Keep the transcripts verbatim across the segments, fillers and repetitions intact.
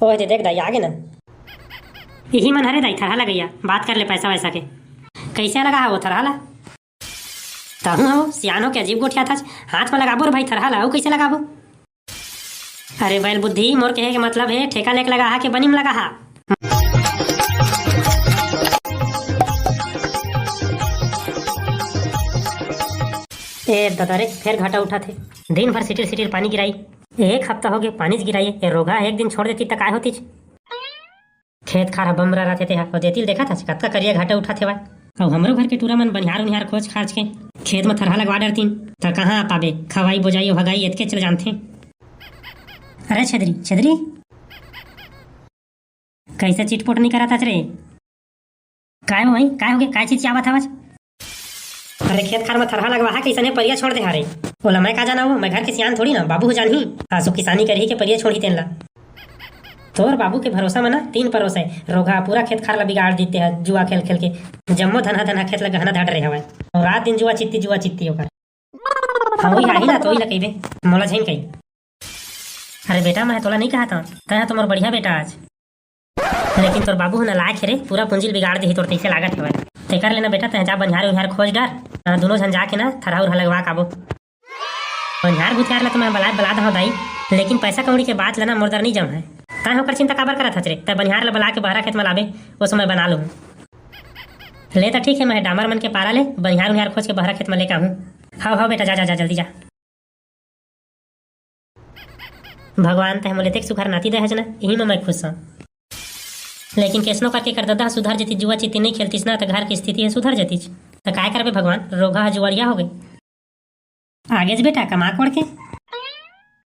ओए दे देख दाई, आगे ना। इही मन हरे दाई थरहा लगइया, बात कर ले पैसा वैसा के। कइसे लगा हा वो थरहा ला? तहूँ हव, सियान हो के अजीब गोठियाथच, हाथ म लगाबो रे भाई थरहा ला, अउ कइसे लगाबो? अरे बैल बुद्धि, मोर कहे के मतलब हे, ठेका लेके लगा हा के बनी म लगा हा? ए ददा रे, फेर घाटा उठाथे। दिन भर सिटिर सिटिर पानी गिराई, एक हफ्ता होगे पानीच गिराई। ए रोगहा एक दिन छोड़ देती त काय होतीच? खेत खार ह बमरा रथे तेहा, अउ देतिल देखत हस कतका करिया घाटा उठाथे वाय। अउ हमरो घर के टूरा मन बनिहार उनिहार खोज खाज के खेत म थरहा लगवा डरतीन, त कहाँ पाबे? खवाई बोजाई अउ हगाई एतके चल जानथे। अरे छेदरी, छेदरी, कइसे चिटपुट नइ करत हच रे? काय हो भाई, काय होगे, काय चिचियावत हवच? अरे खेत खार म थरहा लगवा हा, कइसने परिया छोड़ दे हा रे। ओला मैं का जानव, मैं घर के सियान थोड़ी ना, बाबू हो जानही। आंसू किसानी करही के परिया छोड़ही तेन ला। तोर बाबू के भरोसा म ना तीन परोसा हे, रोगहा पूरा खेत खार ला बिगाड़ देते हे जुआ खेल खेल के। जम्मो धनहा धनहा खेत ला गहना धर रहे हवय, अउ रात दिन जुआ चित्ती, जुआ चित्ती ओकर। हाँ, वही आही ना, तो वही ला कहिबे, मोला झन कही। अरे बेटा, मैं तोला नइ कहत हंव, तैं ह तो मोर बढ़िया बेटा आच। लेकिन तोर बाबू ह ना लायक हे रे, पूरा पूंजी ल बिगाड़ देही तोर, तइसे लागत हवय। तेकर ले ना बेटा, तैं जा बनिहार उनिहार खोज डर, ना दुनों झन जाके ना थरहा उरहा लगवा काबो। बनिहार भुतिहार ला तो मैं बला, बला दहूं दाई, लेकिन पैसा कौड़ी के बात ला ना मोर दर नइ जम है। तैं ओकर चिंता काबर करत हच रे? तैं बनिहार ला बला के बहरा खेत म लाबे, ओ समय बना लूहूं। ले त ठीक है, मैं डामर मन के पारा ले बनिहार उनिहार खोज के बहरा खेत म लेके आहूं। हव, हव बेटा, जा, जा, जा, जल्दी जा। भगवान, तैं मोला एतेक सुघर नाती दे हस ना, इही म मैं खुश हंव। लेकिन कइसनो करके कर ददा सुधर जतिस, जुआ चित्ती नइ खेलतिस ना, त घर के स्थिति ह सुधर जतिस। त काय करबे भगवान, रोगहा ह जुआड़िया होगे। आगेच बेटा, कमा कोड़ के।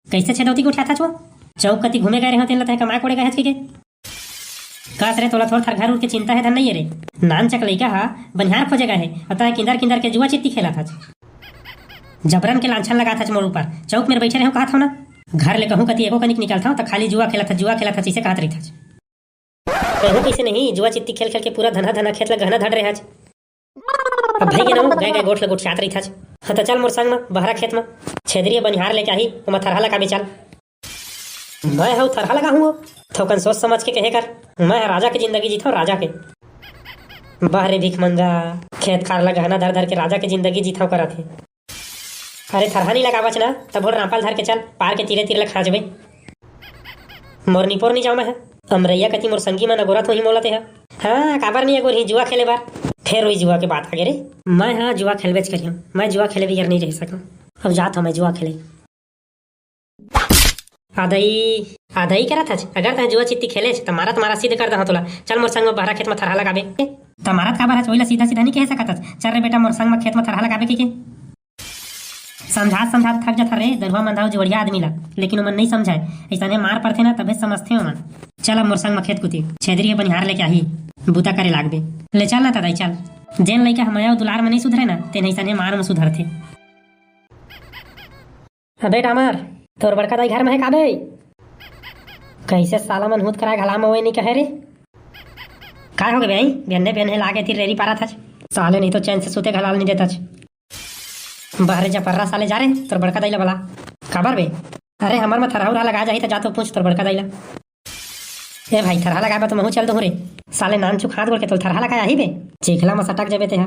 कइसे छेदौती गोठियाथच वो? चौक कति घूमे गए रहेंव, तेन ल तैं कमा कोड़े गए हच कहिके। कस रे, तोला थोर थार घर उर के चिंता हे धन नइ हे रे। नान चक लइका ह बनिहार खोजे गए हे, अउ तैं किंदर किंदर के जुआ चित्ती खेलत हच। जबरन के लांछन लगाथच मोर ऊपर। चौक मेर बइठे रहेंव कहत हंव ना। घर ले कहूं कति एको कनिक निकलथंव त खाली जुआ खेलत हच, जुआ खेलत हच, इसे कहत रहिथच। कहूं कइसे नहीं, जुआ चित्ती खेल खेल के पूरा धनहा धनहा खेत ला गहना धर रहे हच। अब भई के ना, गए गए गोठ ला गोठियात रहिथच। हाँ, त चल मोर संग म बहरा खेत म। छेदरी ह बनिहार लेके आही, ओमा थरहा लगाबे चल। मैं हव थरहा लगाहूं वो? थोकन सोच समझ के कहे कर। मैं ह राजा के जिंदगी जीथंव, राजा के। बहरे भीख मंगा, खेत खार ला गहना धर धर के राजा के जिंदगी जीथंव करत हे। अरे थरहा नइ लगावच ना, त भोर रामपाल धर के चल, पार के तीरे तीर ला खांचबे। मोर निपोर नइ जांव मैं ह। अमरैया कति मोर संगी मन अगोरत होही मोला तेहा। हाँ, काबर नइ अगोरही, जुआ खेले बर। फेर वही जुआ के बात आगे रे। मैं ह जुआ खेलबेच करिहंव, मैं जुआ खेले बिगर नइ रह सकंव। अब जात हंव मैं जुआ खेले। आदई, आदई करत हच, अगर तैं जुआ चित्ती खेलेच, त मारत मारत सिद्ध कर दहंव तोला। चल मोर संग म बहरा खेत म थरहा लगाबे। त मारत काबर हच, ओइला सीधा सीधा नइ कहे सकत हच। चल रे बेटा, मोर संग म खेत म थरहा लगाबे कहिके। समझात समझात थक जथन रे दरुहा मंदा अउ जुवड़िया आदमी ला, लेकिन ओमन नइ समझय। अइसने मार पड़थे ना, तभे समझथे ओमन। चल अब मोर संग म खेत कुती, छेदरी ह बनिहार लेके आही, बूता करे लागबे। ले चल ना त दाई चल। जेन लइका ह मया अउ दुलार म नइ सुधरे ना, तेन अइसने मार म सुधरथे। अबे डामर, तोर बड़का दाई घर म हे का बे? कइसे साला मन हुत कराए घला म ओए नइ कहे रे? काय होगे बे? बिहन्ने बिहन्ने लागे तीर रेरी पारत हच। साले नहीं तो चैन से सुते घला ल नइ देतच। बहरे जा पर्रा साले, जा रे, तोर बड़का दाई ला बला। काबर बे? अरे हमर म थरहा उरहा लगाए जाही त जा तो पूछ तोर बड़का दाई ला। ए भाई, थरहा लगाए बर तो महूं चल दूहूं रे। साले नानचुक हाथ गोड़ के तोल थरहा लगाए आही बे। चिखला म सटक जबे तेहा।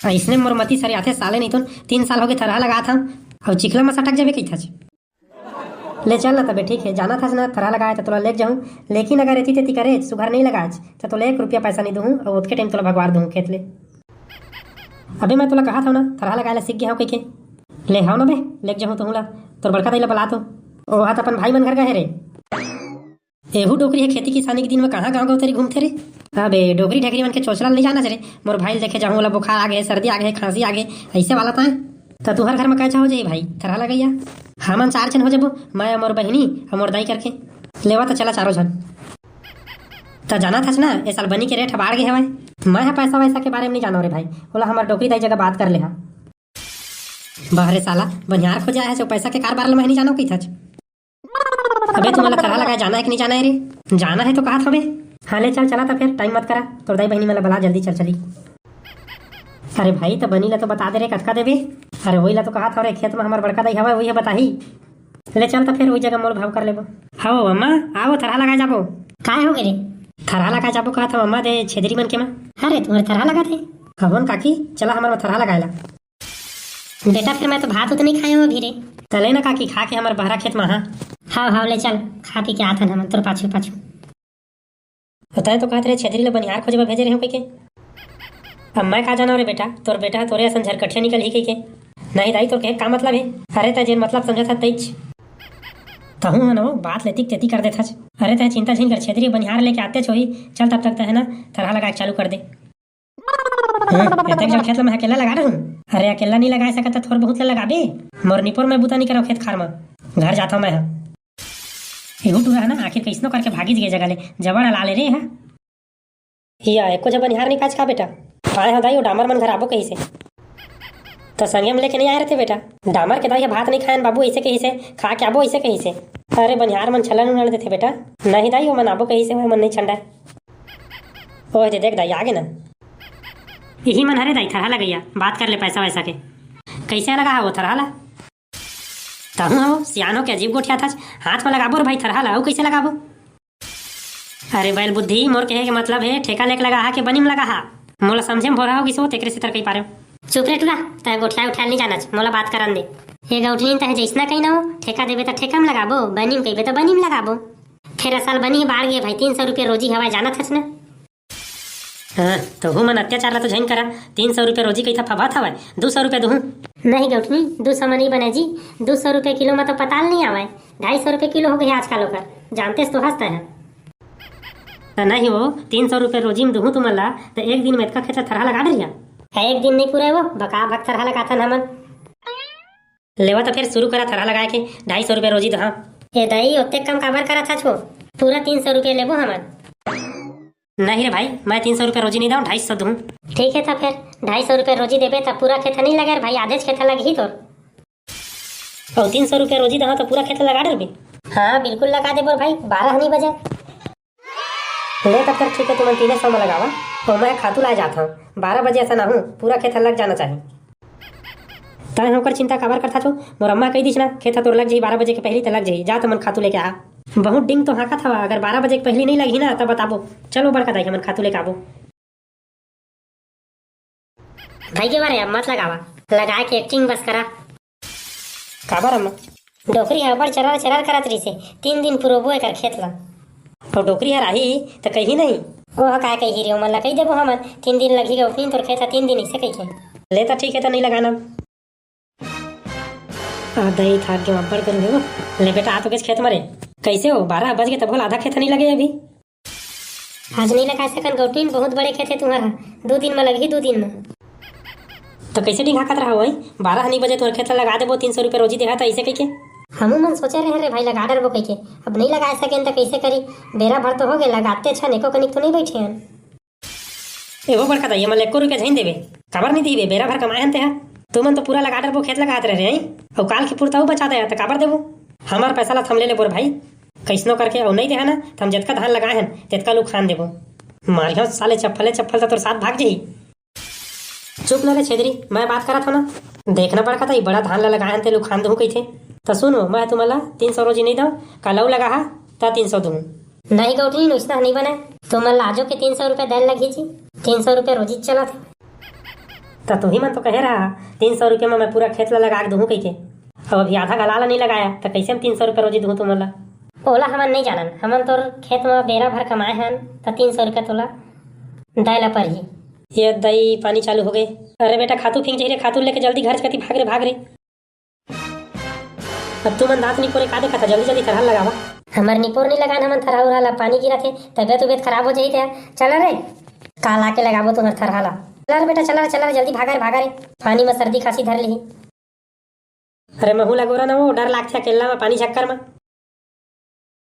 अइसने मोर मती सरियाथे साले, नहीं तो तीन साल होगे थरहा लगात हंव, अउ चिखला म सटक जबे कहिथच। ले चल ना तबे, ठीक हे, जानत हस ना, थरहा लगाए त तोला लेग जाहूं, लेकिन अगर एती तेती करेच, सुघर नइ लगाच, त तोला एक रुपया पैसा नइ दूहूं, अउ ओतके टाइम तोला भगवार दूहूं खेत ले। अबे मैं तोला कहत हंव ना, थरहा लगाए ला सीख गे हंव कहिके। ले हव ना बे, लेग जाहूं तुहूं ला, तोर बड़का दाई ला बला तो। ओहा त अपन भाई मन घर गए हे रे। एहू डोकरी हे खेती किसानी के दिन म कहाँ गाँव गौतरी घूमथे रे? अबे डोकरी ढेकरी मन के चोचला ल नइ जानस रे। मोर भाई ल देखे जाहूं, ओला बुखार आगे, सर्दी आगे, खांसी आगे, अइसे वाला ताय। त तुहर घर म कैसा हो जाही भाई, थरहा लगइया? हमन चार झन हो जबो, मैं, मोर बहिनी अउ मोर दाई करके। लेवा त चला चारों झन। त जानत हस ना, ए साल बनी के रेट ह बाढ़ गे हवय। मैं ह पैसा वैसा के बारे म नइ जानव रे भाई, ओला हमर डोकरी दाई जगह बात कर ले हा। बहरे साला, बनिहार खोजे आए हस, पैसा के कारबार ल मैं नइ जानव कहिथच। अबे तुमन ला थरहा लगाए जाना हे कि नइ जाना हे रे? जाना हे तो कहत हवे। हाँ ले चल, चला त फेर, टाइम मत करा। तोर दाई बहिनी मन ला बला, जल्दी चल चली। अरे भाई, त बनी ला तो बता दे रे, कतका देबे? अरे वही ला तो कहत हव रे, खेत म हमर बड़का दाई हवय, वही ह बताही। ले चल त फेर, वही जगह मोल भाव कर लेबो। हव अम्मा, आओ थरहा लगाए जाबो। काय हो गे रे? थरहा लगाए जाबो कहत हव अम्मा, दे छेदरी मन के मा। अरे तुम्हर थरहा लगात हे? हवन काकी, चला हमर मा थरहा लगाए ला। बेटा फिर मैं तो भात उत नहीं खाए हूँ अभी रे। चले ना काकी, खा के हमर बहरा खेत मा हा। हाव हाव, ले चल, खा पी के आथन हमन तोर पाछू पाछू। तैं तो कहत रहे छेदरी ल बनिहार खोजे बर भेजे रहे हो कहिके। अब मैं का जानव रे बेटा, तोर बेटा ह तोरे असन झरकठिया निकलही कहिके। नहीं दाई, तोर कहे का मतलब हे? अरे तैं जेन मतलब समझत हस तैच। तहूँ ह न वो बात ल एतिक तेती कर देथस। अरे तैं चिंता झिन कर, छेदरी बनिहार लेके आतेच होही। चल तब तक तैं ह ना थरहा लगाए के चालू कर दे। हम्म, एतेक जड़ खेत ल मैं अकेल्ला लगा डरहूँ? अरे अकेल्ला नहीं लगाए सकत त थोर बहुत ल लगाबे। मोर निपोर मैं बूता नहीं करव खेत खार म। घर जाथव मैं ह। एहू टूरा ह ना आखिर कइसनो करके भागिच गे जगह ले, जबड़ अला ले रे हा। हिया, एको झन बनिहार नहीं पाच का बेटा? पाए हो दाई, वो डामर मन घर आबो कहिसे। त संगे म लेके नहीं आए रहते बेटा। डामर के दाई ह भात नहीं खायन बाबू, अइसे कहिसे, खा के आबो अइसे कहिसे। अरे बनिहार मन छलन उलन देथे बेटा। नहीं दाई, वो मन आबो कहिसे, वो मन नहीं छंडाए। ओह दे देख दाई, आगे ना। इही मन हरे दाई थरहा लगइया, बात कर ले पैसा वैसा के। कइसे लगा हा वो थरहा ला? तहूँ हो, सियान हो के अजीब गोठियाथच। हाथ म लगाबो रे भाई थरहा ला, अउ कइसे लगाबो? अरे बैल बुद्धि, मोर कहे के मतलब हे, ठेका लेके लगाहा के बनी म लगाहा? मोला समझे म भोरा हो गिस हो, तेकरे सेती कहि पारेंव। चुप रे टूरा, तैं गोठिया उठिया ल नइ जानच, मोला बात करन दे। ए गौठिन, तैं जइसना कहिन हो, ठेका देबे त ठेका म लगाबो, बनी म कहिबे त बनी म लगाबो। फेर असल बनी ह बाढ़ गे भाई, तीन सौ रुपया रोजी हवय, जानत हस ना। हाँ, तहूँ मन अत्याचार ला तो झन करा। तीन सौ रुपया रोजी कहिथा फभात हवय, दू सौ रुपया दुहूँ। नहीं गौठनी, दू सौ म नहीं बने जी, दू सौ रुपया किलो म तो पताल नहीं आवय, ढाई सौ रुपया किलो हो गे आजकल ओकर, जानतेस तो हस तैं ह। त नहीं वो, तीन सौ रुपया रोजी म दुहूँ तुमन ला, त एक दिन म एतका खेत ला थरहा लगा डरिया। एक दिन नहीं पूरे वो, बका भक थरहा लगाथन हमन। लेवा त फेर शुरू करा थरहा लगाए के, ढाई सौ रुपया रोजी दहा। ए दाई, ओतेक कम काबर करत हच वो? पूरा तीन सौ रुपया लेबो हमन। नहीं रे भाई, मैं तीन सौ रुपया रोजी नहीं दहूँ, ढाई सौ दूँ। ठीक है त फेर ढाई सौ रुपया रोजी देबे त पूरा खेत नहीं लगे रे भाई, आधेच खेत लगही तोर। अउ तीन सौ रुपया रोजी दहा त पूरा खेत लगा डरबे? हाँ बिल्कुल लगा देबो रे भाई, बारह नहीं बजे। ले तब तक ठीक है, तुमन तीने सौ म लगावा, ओ मैं खातू लाए जात हूँ, बारह बजे असन आहूँ, पूरा खेत लग जाना चाहिए। तैं ओकर चिंता काबर करथा छो? मोर अम्मा कहि दिस ना, खेत ह तोर लग जही बारह बजे के पहिली त लग जही। जा तुमन खातू लेके आ। बहुत डिंग तो हाँकत हवा, अगर बारह बजे के पहिली नहीं लगही ना त बताबो। चलो बड़का दाई, हमन खातू लेके आबो। भाई के बारे अब मत लगावा, लगाए के एक्टिंग बस करा। काबर अम्मा? डोकरी ह अब्बड़ चरर चरर करत रहिसे, तीन दिन पुरोबो एकर खेत ल। अउ डोकरी हर आही त कही नहीं। ओह काय कही रे, ओमन ल कही देबो हमन, तीन दिन लगही गौठनी तोर खेत ह तीन दिन अइसे कहिके। ले त ठीक है त नहीं लगाना। आ दई थाक गे अब्बड़ करू हे वो। ले बेटा आ तो गेस खेत म रे। कइसे हो, बारह बज गे तभो ल आधा खेत नहीं लगे अभी। आज नहीं लगा सकन गौठिन, बहुत बड़े खेत हे तुम्हारा, दो दिन म लगही, दो दिन म। तो कइसे डिंगाकत रहा वही? बारह नहीं बजे तोर खेत ल लगा देबो, तीन सौ रुपया रोजी देहा त अइसे कहिके। हमू मन सोचे रहे रे भाई लगा डरबो कहिके, अब नहीं लगा सकेन त कइसे करी? बेरा भर तो हो गे, लगाते छन, एको कनिक तो नहीं बैठे हन। एगो बड़का दाई, एमा ले एको रुपया झन देबे। काबर नहीं दीबे? बेरा भर कमाए हन तेहा। तुमन तो पूरा लगा डरबो खेत लगात रहे रे, हैं? अउ काल के पुरता अउ बचा दे, त काबर देबो? हमर पैसा ला थम ले लेबो रे भाई। कइसनो करके अउ नहीं देहा ना, त हम जतका धान लगाए हन, तेतका लुखान देबो। मारियो साले चप्पले चप्पल त तोर साथ भाग जही। चुप ना रे छेदरी, मैं बात करत हूँ ना। देखना बड़का दाई, बड़ा धान ला लगाए हन ते लुखान दूँ कहिथे। त सुनो, मैं तुमन ला तीन सौ रोजी नहीं दऊँ, काल अउ लगाहा, त तीन सौ दूँ। नहीं गौठिन, उसना नहीं बने। तुमन ला आजो के तीन सौ रुपया देन लगही जी। तीन सौ रुपया रोजी चलत हे। त तुही मन तो कहे रहा, तीन सौ रुपया म मैं पूरा खेत ला लगा के दूहूँ कहिके। अब अभी आधा गला ला नहीं लगाया, त कइसे हम तीन सौ रुपया रोजी दूहूँ तुमन ला? ओला हमन नहीं जानन, हमन तोर खेत म बेरा भर कमाए हन, त तीन सौ रुपया तोला दे ला परही। ये दई, पानी चालू हो गए। अरे बेटा, खातू फिंग जही रे, खातू लेके जल्दी घर कती भाग रे, भाग रे। अब तुमन दांत निपोरे का देखत हा, जल्दी जल्दी थरहा लगावा। हमर निपोर नहीं लगान, हमन थरहा उरहा ला, पानी गिरत हे, तबियत उबियत खराब हो जाही ते। चल रे, काल आके लगाबो तुहर थरहा ला। चल रे बेटा, चल रे, चल रे, जल्दी भागा रे, भागा रे, पानी में सर्दी खांसी धर लिही। अरे महू लगोरा ना वो, डर लागथे अकेला में पानी झक्कर में।